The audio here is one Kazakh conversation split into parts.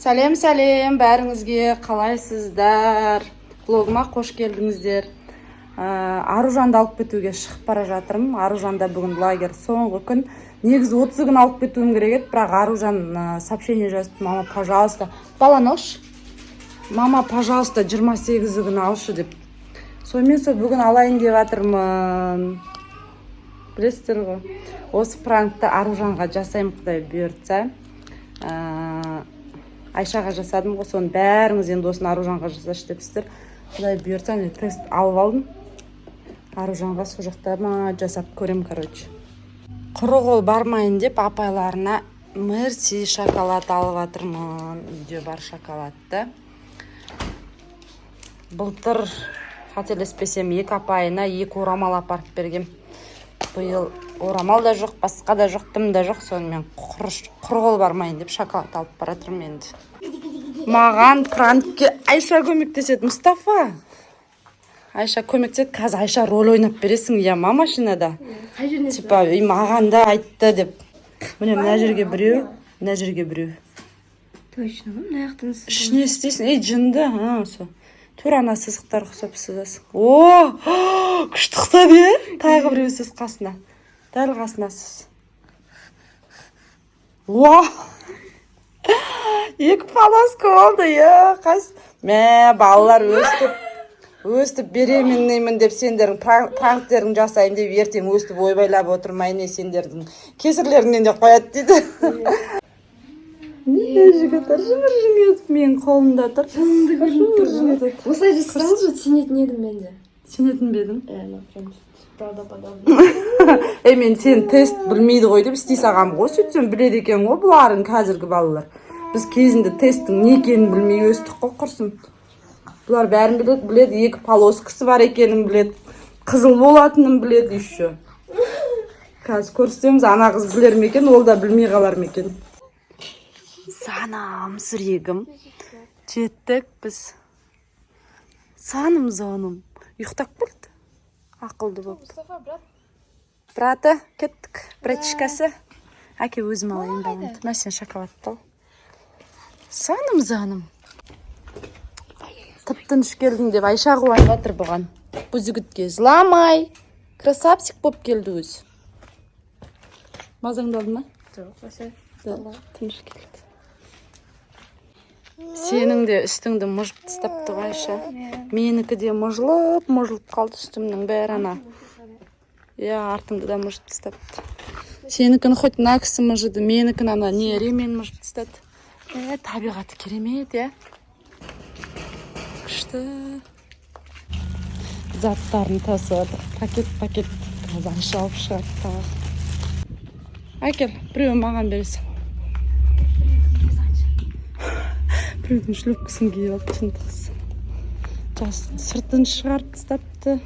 Сәлем, сәлем бәріңізге! Қалайсыздар? Влогыма қош келдіңіздер. Аружанды алып кетуге шығып бара жатырмын. Аружанда бүгін лагерь соңғы күн. Негізі 30 күн алып кетуім керек еді, бірақ Аружан сообщение жазыпты: «Мама, пожалуйста, баланы алшы, мама, пожалуйста, 28 күні алшы», – деп. Сонымен сол бүгін алайын деп жатырмын. Білесіздер ғой, осы пранкты Аружанға жасаймын, құдай бұйыртса. Айшаға жасадым ғой, соны бәріңіз енді осыны Аружанға жасашы депсіздер. Құдай бұйыртса, мен тест алып алдым, Аружанға сол жақта ма жасап көрем. Короче, құры қол бармайын деп апайларына Мерси шоколад алып жатырмын. Үйде бар шоколадты. Былтыр, қателеспесем, екі апайына екі орамал апарып бергем. Биыл орамал да жоқ, басқа да жоқ, дым да жоқ. Сонымен құр қол бармайын деп шоколад алып бара жатырмын. Енді маған пранкке Айша көмектеседі. Мұстафа, Айша көмектеседі. Қазір, Айша, роль ойнап бересің, иә ма, машинада? Қай жеріне? Типа, «Ей, маған да айтты» деп. Міне, мына жерге біреу, мына жерге біреу. Точно ғой, мына жақтан. Ішіне істейсің, ей, жынды. А, сол тура ана сызықтар ұқсап сызасың. О, күшті ұқсады, иә. Тағы біреу сыз қасына, дәл қасына сыз. Уа, екі полоска болды, иә. Қайсы мә, балалар, өстіп өстіп беременныймын деп, сендердің пранктерің жасаймын деп, ертең өстіп ойбайлап отырмай, не сендердің кесірлеріңнен де қояды дейді. Не, жігіттер, жыбыр етіп менің қолымда тұр, жыбыр етеді. Осылай жасасаңыз же, сенетін едім мен де. Сенетін бе едің? Иә, ну прям правдоподобно. Ей, мен сен тест білмейді ғой деп істей салғанмын ғой. Сөйтсем, біледі екен ғой бұларың, қазіргі балалар. Біз кезінде тесттің не екенін білмей өстік қой, құрсын. Бұлар бәрін біледі, біледі, екі полоскасы бар екенін біледі, қызыл болатынын біледі еще. Қазір көрсетеміз, ана қыз білер ме екен, ол да білмей қалар ма екен. Санам, сүрегім, жеттік біз. Саным, заным ұйықтап кетті ақылды болып. Браты, кеттік, братишкасы. Әке, өзім алайын баламды. Мә, сен шоколадты ал. Саным, заным, тып тыныш келдің деп Айша қуанып жатыр бұған. Бұл жігітке жыламай, красавчик болып келді өзі. Мазаңды алды ма? Жоқ, вообще. Да, тыныш келді. Сенің де үстіңді мұжып тастапты ғой, Айша. Менікі де мұжылып мұжылып қалды үстімнің бәрі ана. Иә, артыңды да мұжып тастапты. Сенікін хоть мына кісі мұжыды, менікін ана не, ремень мұжып тастады. Е, табиғаты керемет, иә, күшті. Заттарын тасып жатыр, пакет пакет. Қазір Айша алып шығады тағы. Әкел, біреуін маған бересің. Біреудің шлепкасын киіп алып, жынтықсы жас, сыртын шығарып тастапты.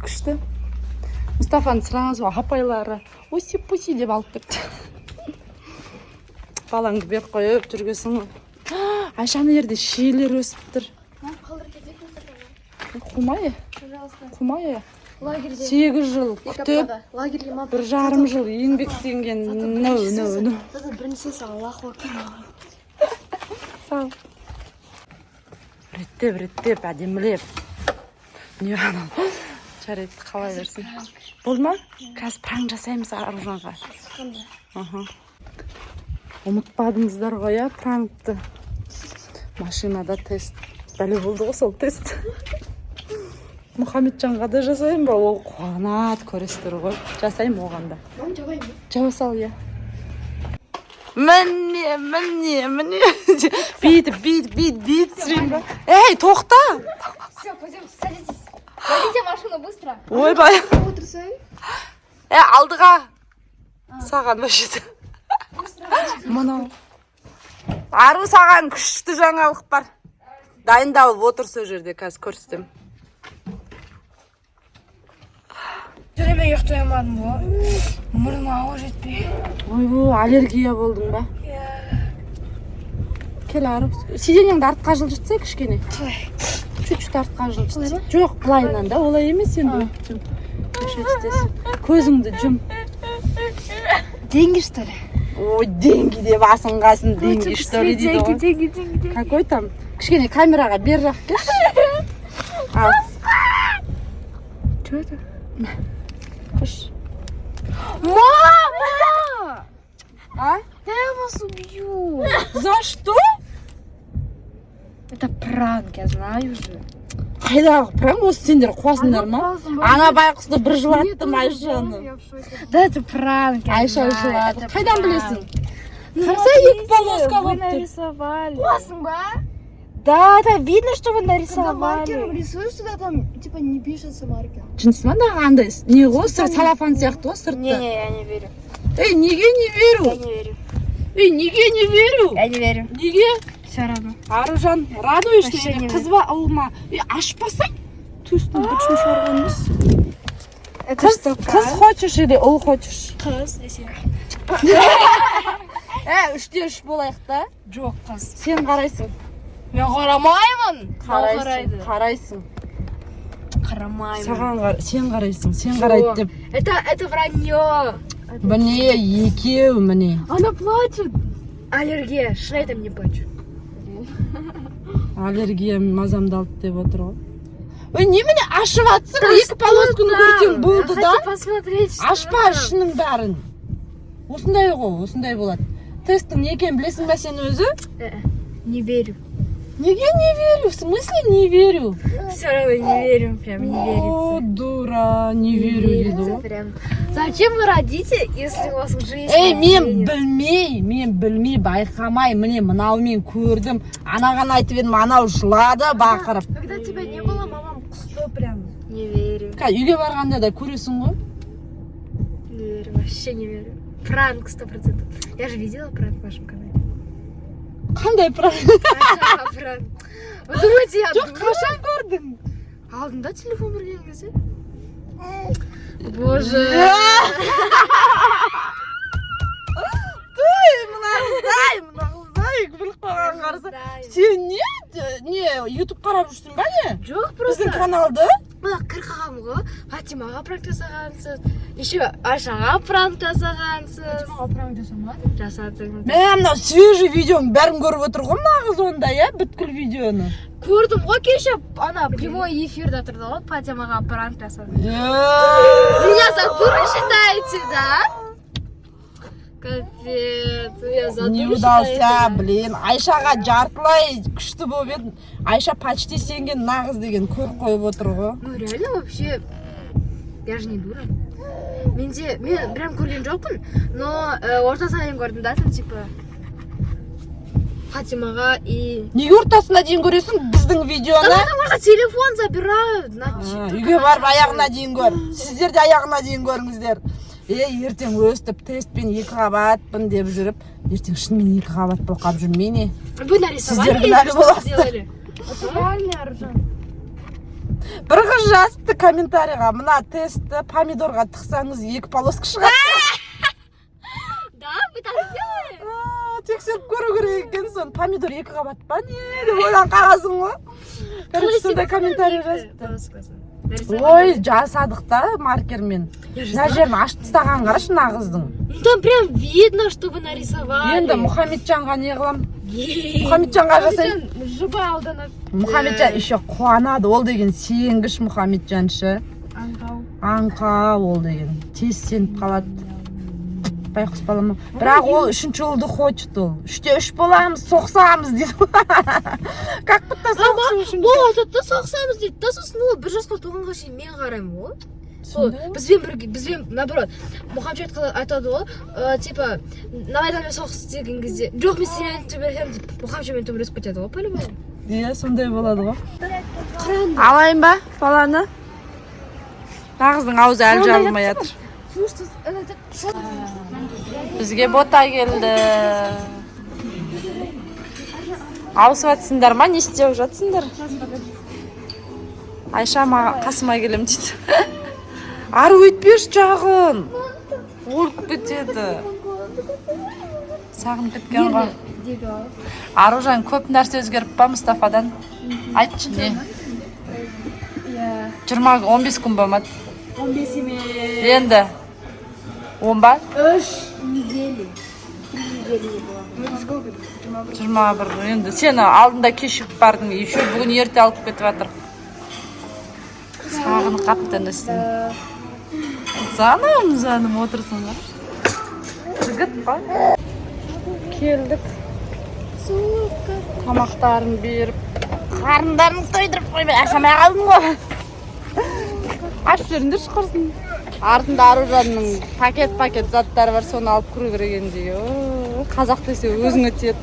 Күшті. Мұстафаны сразу апайлары «уси пуси» деп алып кетті. Балаңды беріп қойып жүргенсің ғой. Айша, ана жерде шиелер өсіп тұр. Қалдырып кетейік Мұстафаны. Қумай. Пожалуйста. Қумай. Лагерьде. 8 жыл Екі күтіп, аптаға. Лагерьге ма? 1,5 жыл еңбектенген. No, no, no. Зато біріншісі саған лақып. Сау. Реттеп, реттеп, әдемілеп. Не анау? Жарайды, қала берсін. Болды ма? Қазір пранк жасаймыз Аружанға. Аха. Ұмытпадыңыздар ғой, иә, пранкты? Машинада тест. Бәле болды ғой сол тест. Мұхамеджанға да жасаймын ба? Ол қуанады, көресіздер ғой. Жасаймын оған да. Мам, жабайын ба? Жаба сал, иә. Міне, міне, міне. Бүйтіп, бүйтіп, бүйтіп, бүйтіп түсірейін ба? Ей, тоқта! Все, пойдемте, садитесь. Водите машину быстро. Ойбай. Отырсай. Е, алдыға. Саған вообще. Мынау. Ару, саған күшті жаңалық бар. Дайындалып отыр сол жерде, қазір көрсетемін. Жүреме, ұйықтай алмадым ғой. Мұрным ауа жетпей. Ойбу, аллергия болдың ба? Кел, Ару. Сиденьеңді артқа жылжытсай кішкене. Қалай? Чуть-чуть артқа жылжытсай. Жоқ, былайынан да, олай емес енді. Өйтіп. Көзіңді жұм. Деньги, что ли? Ой, деньги деп асынғасын, деньги, что ли, дейді ғой. Деньги, деньги, деньги. Какой там? Кішкене камераға бер жақ келші. Ал. Что это? Қыш. Мама! А? Да я вас убью. За что? Это пранк, я знаю же. Қайдағы пранк осы? Сендер қуасыңдар ма? Ана байқұсты бір жылаттым Айшаны. Да это пранк, я Айша знаю. жылады. Это Қайдан пранк. білесің? Қараса, екі полоска Вы болып тұр. нарисовали. Қуасың ба? Да, это видно, что вы Когда нарисовали. маркером рисуешь сюда, там типа не пишется маркер. Жынысы ма? Андай не ғой, целлофан сияқты ғой сырты. Не-не, я не верю. Ей, неге не верю? Я не верю. Ей, неге не верю? Я не верю. Неге? Все равно. Аружан, радуешься Вообще или не қыз ба, ұл ма? Ей, ашпасай, төстің бұрышын шығарған емес. Это Қыз, что, қыз хочешь или ұл хочешь? Қыз десе. Ә, 3-те 3 болайық та. Жоқ, қыз. Сен қарайсың. Мен қарамаймын. Қарайсың, қарайсың. Қарамаймын. Саған қар, сен қарайсың, сен қарайды деп. Это вранье. Міне, екеу, міне. Она плачет. Аллергия. Шын айтамын, не плачу. Аллергия мазамды алды деп отыр ғой. Ой, немене ашып жатсың? Екі полосканы көрсең болды да. Хочу посмотреть, что Ашпа там. Ішінің бәрін. Осындай ғой, осындай болады. Тесттің не екенін білесің ба сен өзі? Не верю. Неге не верю? В смысле не верю? Все равно не верю, прям не О, верится. дура, не верю дейді Верится ғой. прям. Зачем вы родите, если у вас уже есть Ей, мен младенец? білмей, мен білмей, байқамай, міне, мынаумен көрдім. Анаған айтып едім, анау жылады бақырып. Когда тебя не было, мамам құсты прям. Не верю. Қазір үйге барғанда да көресің ғой. Не верю, вообще не верю. Пранк 100%. Я же видела пранк в вашем канале. Қандай пранк? Айшаға пранк. Вы думаете, я Жоқ, дура? қашан көрдің? Алдында телефон берген кезде. Боже. Той, мына қыздай, мына қыздай, біліп қойған қараса. Сен не, ютуб қарап жүрсің ба, не? Жоқ, просто Біздің каналды? Мына кір қалғанмын ғой. Фатимаға пранк жасағансыз. Еще Айшаға пранк жасағансыз. Пранк жасамадым. Жасадыңыз. Мә, мынау свежий видеоның бәрін көріп отыр ғой мына қыз онда, иә, бүткіл видеоны. Көрдім ғой кеше, ана прямой эфирда тұрды ғой, Фатимаға пранк жасады. Меня за дуру считаете, да? Капец, меня за Не дуру удался, считаете, да? блин. Айшаға жартылай күшті болып еді. Айша почти сенген нағыз деген көріп қойып отыр ғой. Ну реально вообще, я же не дура. Менде, мен прям көрген жоқпын, но ортасына дейін көрдім да, там типа Фатимаға и Неге ортасына дейін көресің біздің видеоны? Да потому что телефон забирают на А, үйге барып аяғына дейін көр. Сіздер де аяғына дейін көріңіздер. Е, ертең өстіп тестпен екі қабатпын деп жүріп, ертең шынымен екі қабат болып қалып жүрмей не? Вы нарисовали Сіздер или кінәлі что боласыздар. сделали? Это реальный, Аружан. Бір қыз жазыпты комментарийға: мына тестті помидорға тықсаңыз, екі полоска шығады. Да, вы так сделали? А, тексеріп көру керек екен соны. Помидор екі қабат па, не деп ойланып қаласың ғой. Короче, сондай комментарий жазыпты. Ой, жасадық та маркермен. Я же Мына знаю. жерін ашып тастағанын қарашы мына қыздың. Ну там прям видно, что вы нарисовали. Енді Мұхамеджанға не қыламын? Мұхамеджанға жасаймын. Жұбы алданып. Мұхамеджан еще қуанады ол деген, сенгіш Мұхамеджан ше. Аңқау. Аңқау ол деген, тез сеніп қалады байқұс балам. Бірақ ол үшінші ұлды хочет. Ол 3-те 3 боламыз, соқсамыз дейді, как будто соғысу үшін. Ол айтады да, соқсамыз дейді да, сосын ол 1 жасқа толғанға шейін мен қараймын ғой. Сол Сондай ғой. бізбен бірге, бізбен наоборот, Мұхамеджан айтады ғой, типа Навайдамен соғыс деген кезде, жоқ, мен сенімен төбелесемін деп, Мұхамеджанмен төбелесіп кетеді ғой по любому. Иә, сондай болады ғой. Алайын ба баланы? Мына қыздың аузы әлі жабылмай жатыр. Бізге бота келді. Ауысып жатсыңдар ма, не істеп жатсыңдар? Айша маған қасыма келем дейді. Ары өйтпеші, жағын өліп кетеді. Сағынып кеткен ғой. Аружан, көп нәрсе өзгеріп па Мұстафадан? Айтшы, не? Иә. 20, 15 күн болмады. 15 емес. Енді 10 ба? 3 недели. лагере была. Ну, сколько? 21. 21. Енді сені алдында кешігіп бардың, еще бүгін ерте алып кетіп жатыр. Сағынып қапты інісін. Жаным, жаным, отырсың ба? Жігіт қой. Келдік. Тамақтарын беріп, қарындарын тойдырып қоймай, аша алмай қалдым ғой. Ашып жіберіңдерші, құрсын. Артында Аружанның пакет-пакет заттары бар, соны алып кіру керек енді. О, қазақ десе өзіңе тиеді.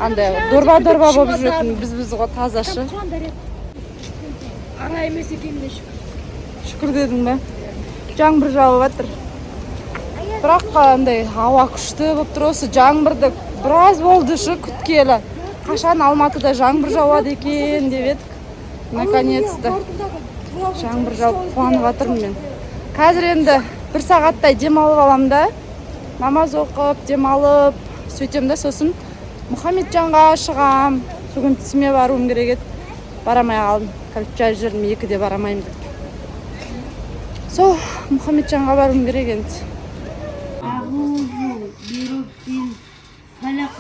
Андай дорба дорба болып жүретін біз ғой, тазашы. Ара емес екеніне шүкір. Шүкір дедің бе? Жаңбыр жауып жатыр. Бірақ андай ауа күшті болып тұр. Осы жаңбырды біраз болды шы күткелі. Қашан Алматыда жаңбыр жауады екен деп едік. Наконец-то жаңбыр жауып, қуанып жатырмын мен. Қазір енді бір сағаттай демалып аламын да, намаз оқып, демалып, сөйтемін да, сосын Мұхамеджанға шығам. Бүгін тісіме баруым керек еді. Бара алмай қалдым. Короче, жазып жібердім, 2-де бара алмаймын деп. Сол Мұхамеджанға баруым керек енді. أعوذ برب الفلق.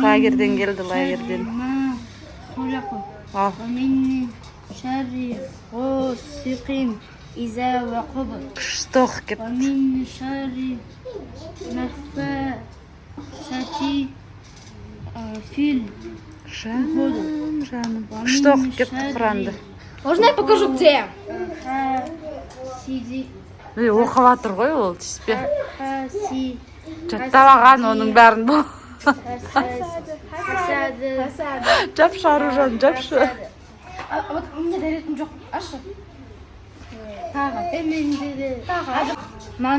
Лагерден келді, лагерден. ما خلق. Ал. ومن شر غاسق إذا وقب. Күшті оқып кетті. ومن شر النفاثات في Жаным, жаным. Күшті оқып кетті Құранды. Можно я покажу, где я? حاسد. Ей, оқып жатыр ғой ол, тиіспе. حاسد. Жаттап алған оның бәрін бұл. حسد. Жапшы, Аружан, жапшы. А вот у меня дәретін жоқ. Ашы.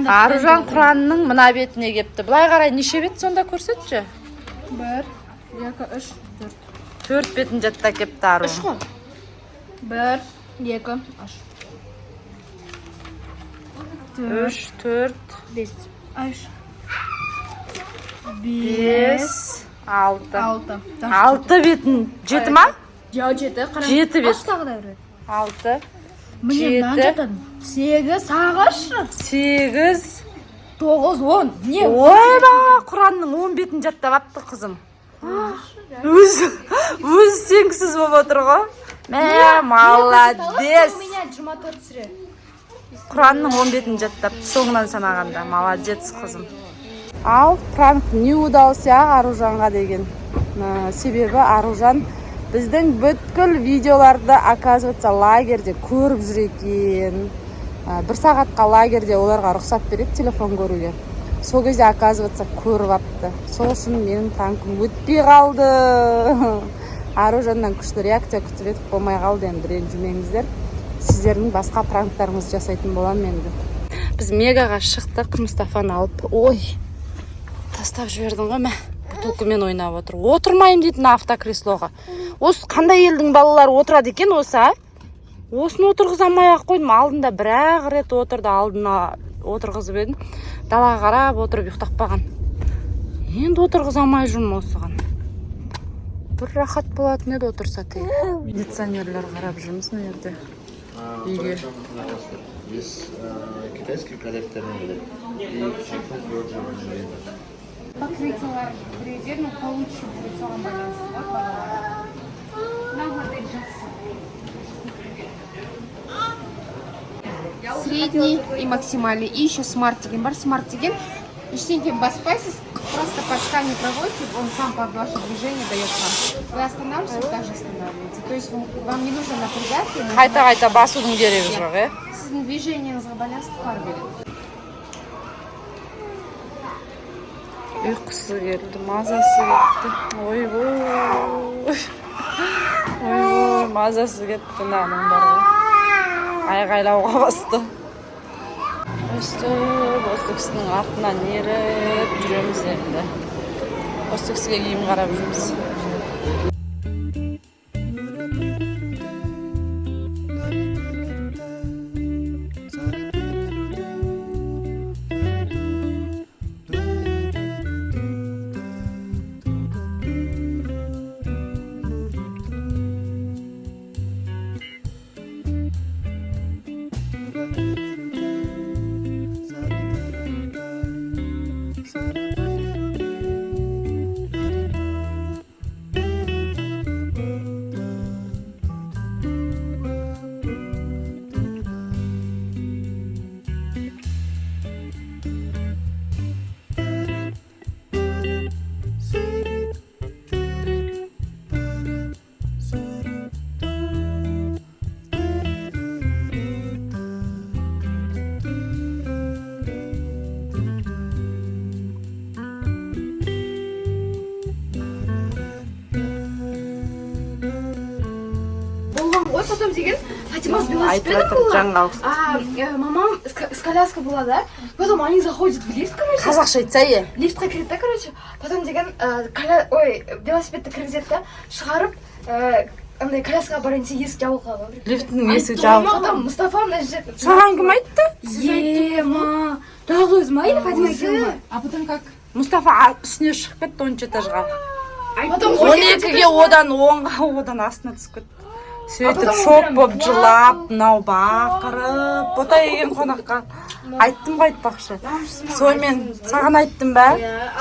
Аружан Құранның мына бетіне кепті. Былай қарай неше бет сонда, көрсетші? Бір, екі, үш, төрт. Төрт бетін жаттап кепті Ару. Үш қой. Бір, екі, үш. Үш, төрт, Бес. Үш. бес, алты. Алты. Алты бетін. Жеті ма? Жау, жеті. Қара. Жеті бет. Аш тағы да бір рет. Алты, Міне, мынаны жеті. жатады. Сегіз, ағашы. Сегіз. Тоғыз, 10. Не? Ойба, Құранның 10 бетін жаттап апты қызым. Өзі, өзі сенгісіз болып отыр ғой. Мә, молодец. У меня 24 сүре. Құранның 10 бетін жаттап, соңынан санағанда. Молодец, қызым. Ал пранк не удался Аружанға деген. Себебі Аружан біздің бүткіл видеоларды, оказывается, лагерде көріп жүр екен. Бір сағатқа лагерде оларға рұқсат береді телефон көруге. Сол кезде, оказывается, көріп апты. Сол үшін менің пранкым өтпей қалды. Аружаннан күшті реакция күтіп едік, болмай қалды енді, ренжімеңіздер. Сіздердің басқа пранктарыңызды жасайтын боламын енді. Біз Мегаға шықтық Мұстафаны алып. Ой, тастап жібердің ғой, мә. Бутылкамен ойнап отыр. Отырмаймын дейді мына автокреслоға. Осы қандай елдің балалары отырады екен осы, а? Осыны отырғыза алмай ақ қойдым. Алдында бір ақ рет отырды, алдына отырғызып едім. Далаға қарап отырып ұйықтап қалған. Енді отырғыза алмай жүрмін осыған. Бір рахат болатын еді отырса тегі. Кондиционерлер қарап жүрміз мына жерде. Үйге. Есть китайский коллекторный модель и Samsung. Покрытиялар біреудер, но получше будет, соған байланысты ғой бағалары. Мына модель жақсы. Средний и максимальный. И еще смарт деген бар. Смарт деген ештеңе баспайсыз, просто пальцами проводите, он сам под ваше движение дает вам. Вы останавливаетесь, он также останавливается. То есть вам не нужно напрягаться. И Қайта қайта басудың керегі жоқ, иә? Сіздің движениеңізге байланысты пар береді. Ұйқысы келді, мазасы кетті. Ойбой, ойбой, мазасы кетті мынаның бар ғой. Айғайлауға басты. Өстіп осы кісінің артынан еріп жүреміз енді. Осы кісіге киім қарап жүрміз. Потом деген Фатима с Айтып велосипедом жатыр была, жаңалық. а мамам с коляской была, да? Потом они заходят в лифт, короче. Қазақша айтса, е. Лифтқа кіреді да, короче. Потом деген ой, велосипедті кіргізеді да, шығарып, андай коляскаға барайын десе, есік жабылып қалған. Лифтінің есігі жабық. Потом Мұстафа мына жерде. Саған кім айтты? Ема, тағы өзі ма или Фатима екеуі ма? А потом как? Мұстафа үстіне шығып кетті 10-этажға. Потом 12-ге, одан 10-ға, одан астына түсіп кетті. Сөйтіп Потом шок прям болып, жылап, мынау бақырып, Бота келген қонаққа айттым ғой, айтпақшы. Сонымен саған айттым ба?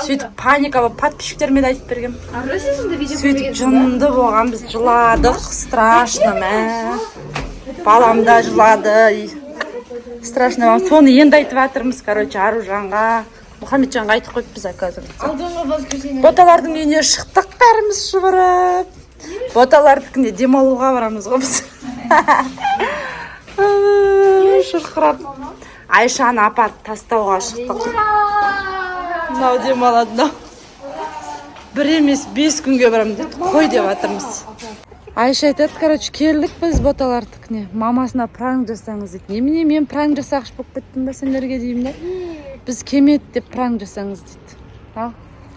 Сөйтіп паника болып, подписчиктеріме де айтып бергем. А сен сонда видео Сөйтіп жынды болған, біз жыладық страшно, мә. Балам да жылады. Страшно болған. Соны енді айтып жатырмыз, короче, Аружанға, Мұхамеджанға айтып қойыппыз, оказывается. Алдыңғы воскресенье. Боталардың үйіне шықтық бәріміз шұбырып. Боталардікіне демалуға барамыз ғой біз. Шырқырап. Айшаны апарып тастауға шықтық. Мынау демалады, мынау. Бір емес, 5 күнге барамын деді. Қой деп жатырмыз. Айша айтады, короче, келдік біз боталардікіне. Мамасына пранк жасаңыз дейді. Немене, мен пранк жасағыш болып кеттім ба сендерге деймін да. Біз келмеді деп пранк жасаңыз дейді. Ал,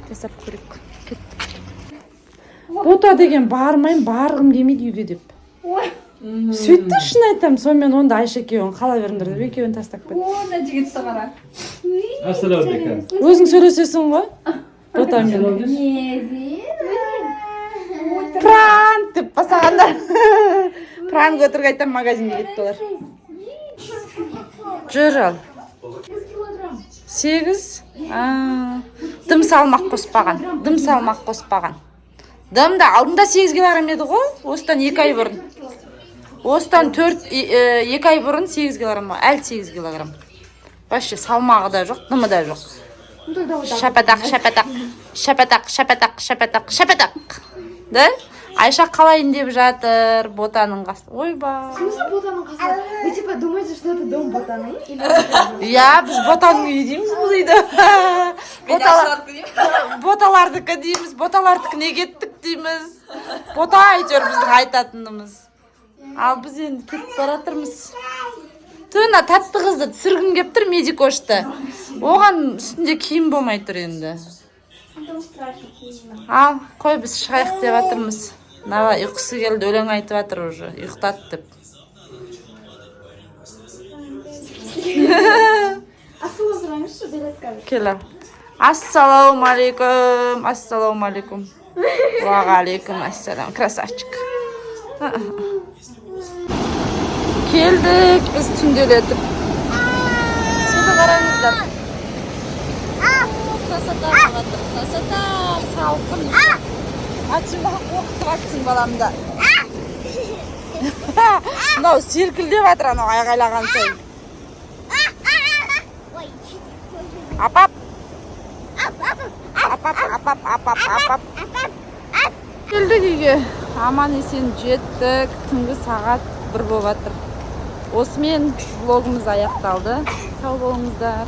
жасап көрейік. Кеттік. Бота деген бармаймын, барғым келмейді үйге деп. Сөйтті, шын айтамын. Сонымен онда Айша екеуін қала беріңдер деп, екеуін тастап кетті. Мына жігітті қара. Ассалаумағалейкум. Өзің сөйлесесің ғой ботамен. Пранк деп бастағанда, пранк, өтірік айтамын, магазинге кетті олар. Жүр, ал. 8. А, дым салмақ қоспаған, дым салмақ қоспаған. Дым да алдында 8 килограмм еді ғой, осыдан 2 ай бұрын. Осыдан 4, 2 ай бұрын 8 килограмм, әлі 8 килограмм. Вообще салмағы да жоқ, дымы да жоқ. Шапатақ, шапатақ, шапатақ, шапатақ, шапатақ, шапатақ. Да? Айша қалайын деп жатыр ботаның қасында. Ойбай. В смысле ботаның қасында? Вы типа думаете, что это дом ботаның? Или Иә, біз ботаның үйі дейміз бұл үйді. Боталардікі дейміз, боталардікіне кеттік дейміз. Бота әйтеуір біздің айтатынымыз. Ал біз енді кетіп бара жатырмыз. Түна тәтті қызды түсіргім келіп тұр, медикошты. Оған үстінде киім болмай тұр енді. Ал, қой, біз шығайық деп жатырмыз. Нава ұйқысы келді, өлең айтып жатыр уже, ұйықтат деп. Асылы сұраңызшы, береді қазір. Кел, ал. Ассалаумағалейкум, ассалаумағалейкум. Уағалейкум ассалам, красавчик. Келдік біз түнделетіп. Суды қараңыздар. Красота жатыр, красота, салқын. Фатима, қорқытып жатсың баламды. Мынау селкілдеп жатыр анау айғайлаған сайын. Апап. Апап, апап, апап, апап. Келдік үйге. Аман есен жеттік. Түнгі сағат 1 болып жатыр. Осымен влогымыз аяқталды. Сау болыңыздар.